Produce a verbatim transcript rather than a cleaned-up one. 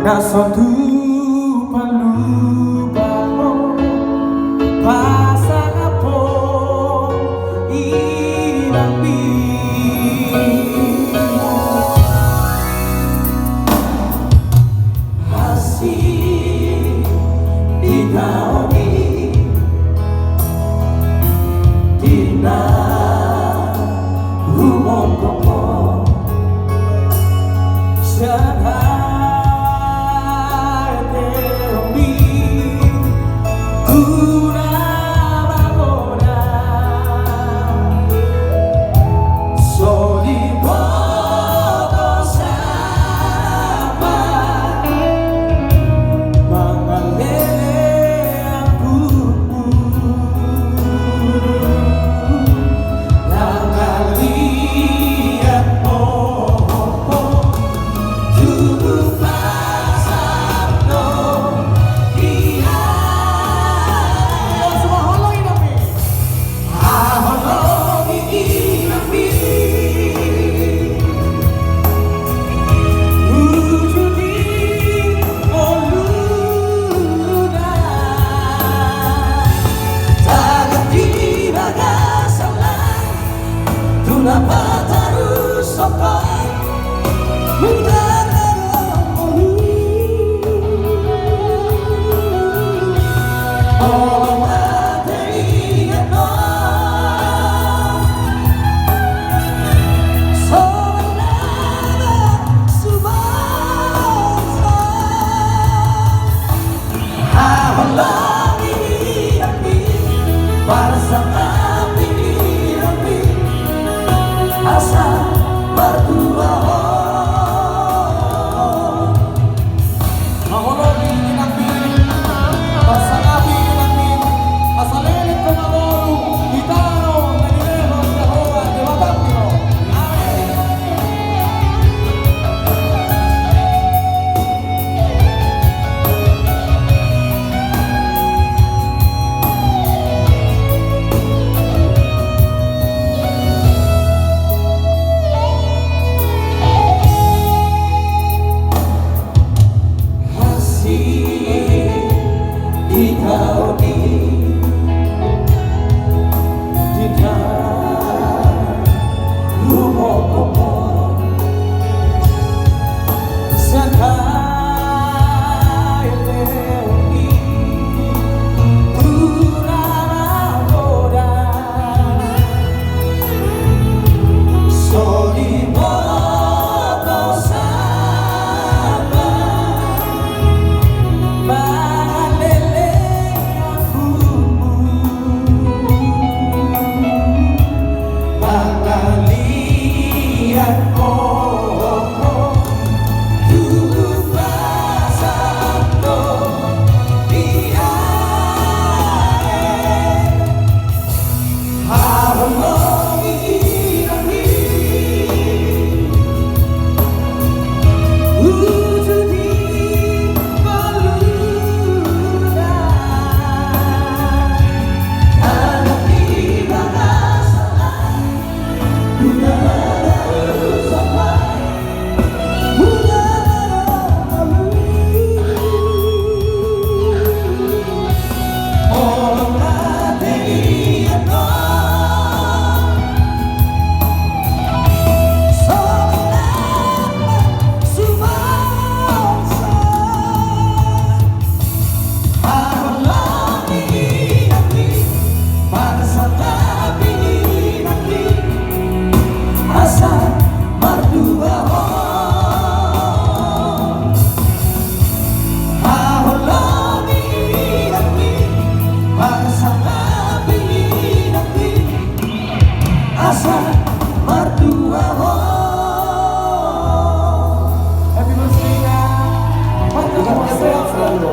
Na so tupa lupa ho pasangaphon inangmi. Asi di taon i di na rumongkop ho. Sada teombi tu na magodang. So diboto sapa mangalele angkup. Tangan di bagasan laut, tu na patarushon ho mundar na mangolu. Molo mate inganan on, songon na sumaon. Haholongi inangmi, parsangkapi inangmi, asa martua ho. Haholongi inangmi, parsangkapi inangmi, asa leleng ho mangolu di tano na nilehon Jahowa Debatami ho. Amen. Asi di taon i di na rumongkop ho. Sada teombi tu na magodang. So diboto sapa mangalele angkup. Pangalian ho tu bagasan laut i. Haholongi inangmi, uju di ngoluna. Tangan di bagasan laut, tu na patarushon ho. Haholongi inangmi, parsangkapi inangmi, asa martua ho. Haholongi inangmi, parsangkapi inangmi, asa martua ho. Happy birthday, Inang. Sehat selalu.